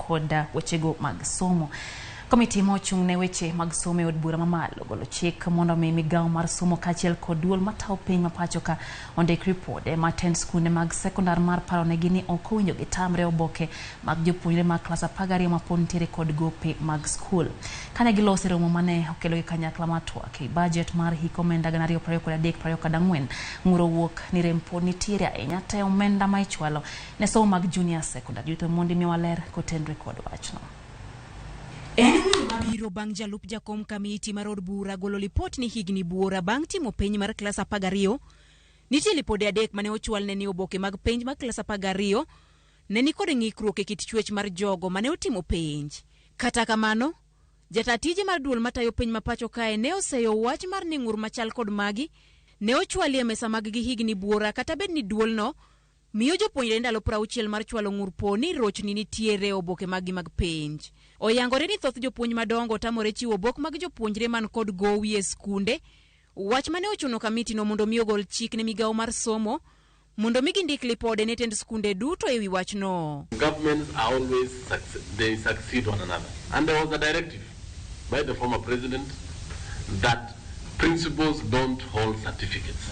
kod wechego mag somo. Komiti ma ochung' ne weche mag somo e od bura mamalo golo chik mondo mi migawo mar somo kaachiel kod duol matayo piny ma pacho ka ondik ripode ma tend skunde mag sekondar mar paro negi ni ok owinjo gitamre oboke mag jopuonjre mag klas 12 mapod nitiere kod gope mag skul. Kane giloso e romo mane okelo gi kanyakla mar twak e bajet mar hik omenda 2023-2024, ng'ur owuok ni rem pod nitiere ahinya te omenda ma ichwalo ne somo mag junior secondary. Judith Omondi miyowa ler kotenre kod wachno. En wuoyo mabiro bang' jalup jakom kamiti mar od bura golo lipot ni higni buora bang' timo penj mar klas 12. Nitie lipode adek mane ochwalne ni oboke mag penj mag klas 12 ne nikod ng'ikruok e kit chwech mar jogo mane otimo penj. Kata kamano, jata tije mar duol matayo penj ma pacho kae ne oseyo wach mar ni ng'ur machal kod magi ne ochwali e mesa mag gi higni buora kata bed ni duolno miyo jopuonjre ndalo 60 mar chwalo ng'ur po ni rochni nitiere e oboke maggi mag penj. Oyangore ni thoth jopuonj madongo tamore chiwo obok mag jopuonjre man kod gowi e skunde, wach mane ochuno kamitino mondo mi ogol chik ne migawo mar somo mondo mi gindik lipode ne tend skunde duto e wi wachno. Governments are always, they succeed one another. And there was a directive by the former president that principals don't hold certificates.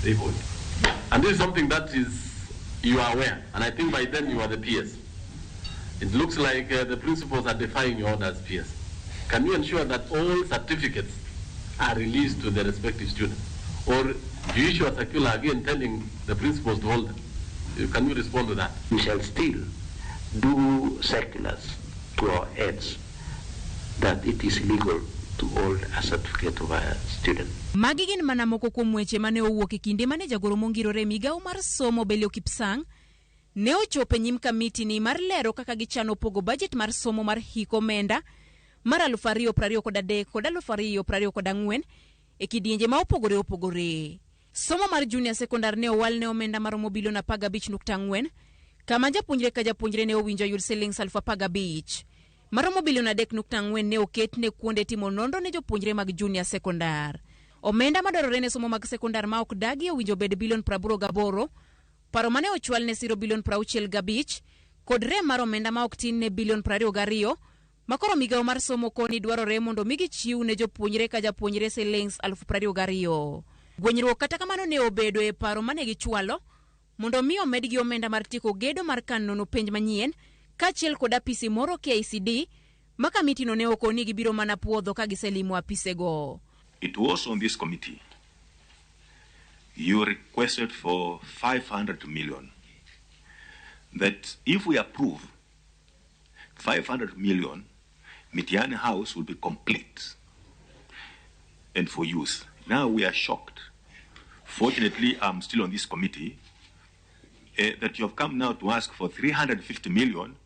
They hold. And this is something that is, you are aware, and I think by then you are the PS. It looks like the principals are defying your orders, PS. Can you ensure that all certificates are released to the respective students? Or you issue a circular again telling the principals to hold them? Can you respond to that? We shall still do circulars to our heads that it is illegal to hold a certificate of a student. Magi gin mana moko kuom weche mane owuok e kinde mane jagoro mongirore e migawo mar somo Belio Kipsang ne ochopo e nyim kamiti ni mar lero kaka gichano pogo bajet mar somo mar hik omenda mar 2023 kod 2024 e kidienje ma opogore opogore. Somo mar junior secondary ne owal ne omenda maromo bilion 15.4 kama japuonjre ka japuonjre ne owinjo yud silings 15,000. Maromo bilion 3.4 ne oket ne kuonde timo nonro ne jopuonjre mag junior secondary. Omenda madwarore ne somo mag sekondar ma ok dagi owinjo bed bilion 88, paro mane ochwal ne siro bilion 65 kod rem mar omenda ma ok tin ne bilion 22 ma koro migawo mar somo koni dwarore mondo mi gichiw ne jopuonjre ka japuonjre silings 22,000. Gwenyruok kata kamano ne obedo e paro mane gichwalo mondo mi omedgi omenda mar tieko gedo mar kar nono penj manyien kaachiel kod apisi moro KICD ma kamitino ne okoni gibiro mana puodho ka giselimo apisego. It was on this committee you requested for 500 million. That if we approve 500 million, Mitihani House will be complete and for use. Now we are shocked. Fortunately, I'm still on this committee, that you have come now to ask for 350 million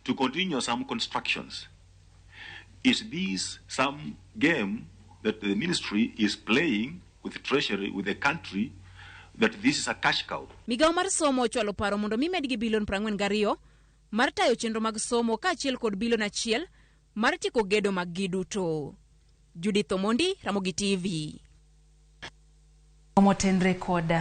to continue some constructions. Is this some game that the ministry is playing with the treasury, with the country, that this is a cash cow? Migawo mar somo ochwalo paro mondo mi medgi bilion 42 mar tayo chenro mag somo kaachiel kod bilion 1 mar tieko gedo mag gi duto. Judith Omondi, Ramogi TV. Motenre kod